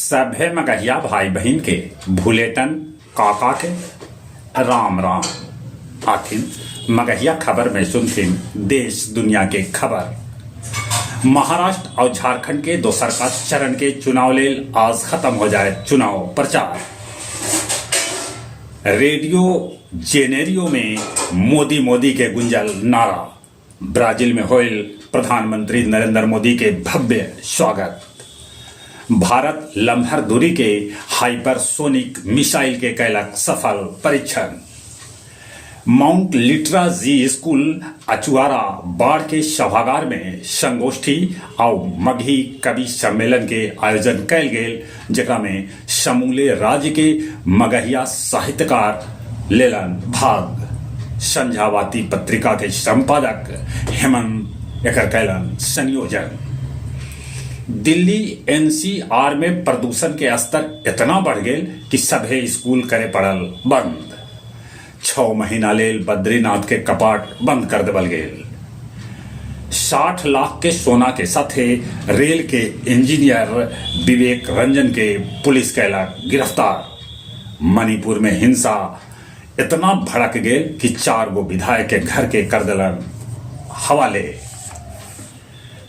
सभे मगहिया भाई बहिन के भुलेटन काका के राम राम। आखिर मगहिया खबर में सुनथिन देश दुनिया के खबर। महाराष्ट्र और झारखंड के दोसरका चरण के चुनाव लेल आज खत्म हो जाए चुनाव प्रचार। रेडियो जेनेरियो में मोदी मोदी के गुंजल नारा। ब्राजील में होइल प्रधानमंत्री नरेंद्र मोदी के भव्य स्वागत। भारत लम्हर दूरी के हाइपरसोनिक मिसाइल के कैलक सफल परीक्षण। माउंट लिट्रा जी स्कूल अचुआरा बाढ़ के सभागार में संगोष्ठी आउ मगही कवि सम्मेलन के आयोजन कैल गेल, जेकरा में समूले राज्य के मगहिया साहित्यकार लेलन भाग। संझावाती पत्रिका के संपादक हेमंत एकर कैलन संयोजन। दिल्ली एनसीआर में प्रदूषण के स्तर इतना बढ़ गेल कि सभे स्कूल करे पड़ल बंद। 6 महीना लेल बद्रीनाथ के कपाट बंद कर देवल गेल। 60 लाख के सोना के साथे रेल के इंजीनियर विवेक रंजन के पुलिस कैलक गिरफ्तार। मणिपुर में हिंसा इतना भड़क गेल कि 4 गो विधायक के घर के कर देलन हवाले।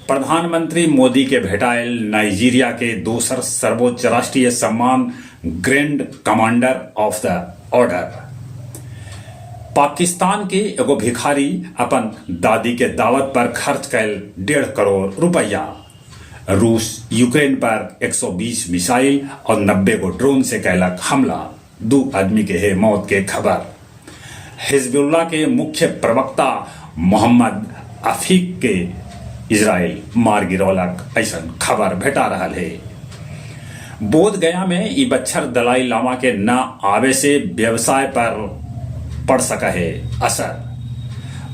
प्रधानमंत्री मोदी के भेटायल नाइजीरिया के दोसर सर्वोच्च राष्ट्रीय सम्मान grand commander of the order. Pakistan के एगो भिखारी अपन दादी के दावत पर खर्च कैल 1.5 करोड़ रुपया। रूस यूक्रेन पर 120 मिसाइल और 90 गो ड्रोन से कैलक हमला। 2 आदमी के है मौत के खबर। हिजबुल्लाह के मुख्य प्रवक्ता मोहम्मद अफीक के इजराइल मार गिरौलक, ऐसा खबर भेटा रहा है। बोध गया में ई बच्छर दलाई लामा के न आवे से व्यवसाय पर पड़ सका है असर।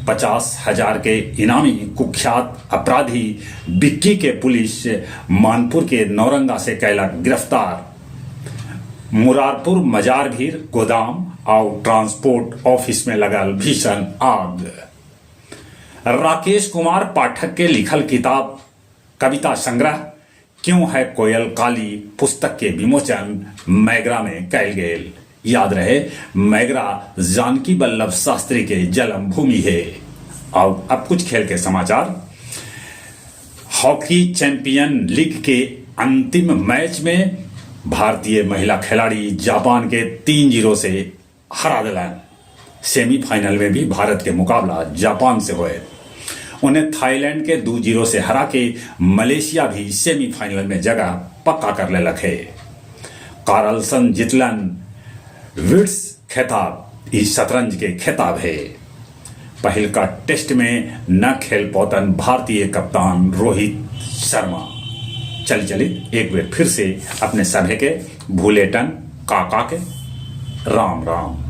50,000 के इनामी कुख्यात अपराधी बिक्की के पुलिस मानपुर के नौरंगा से कैलक गिरफ्तार। मुरारपुर मजार भीर गोदाम और ट्रांसपोर्ट ऑफिस में लगल भीषण आग। राकेश कुमार पाठक के लिखल किताब कविता संग्रह क्यों है कोयल काली पुस्तक के विमोचन मैगरा में कैल गेल। याद रहे, मैगरा जानकी वल्लभ शास्त्री के जन्मभूमि है। और अब कुछ खेल के समाचार। हॉकी चैंपियन लीग के अंतिम मैच में भारतीय महिला खिलाड़ी जापान के 3-0 से हरा दिलन। सेमीफाइनल में भी भारत के मुकाबला जापान से होए। उन्हें थाईलैंड के 2-0 से हरा के मलेशिया भी सेमीफाइनल में जगह पक्का कर लेलक है। कार्लसन जितलन विट्स खिताब, ई शतरंज के खिताब है। पहिल का टेस्ट में न खेल पौतन भारतीय कप्तान रोहित शर्मा। चल चली एक बार फिर से अपने सभे के भूलेटन काका के राम राम।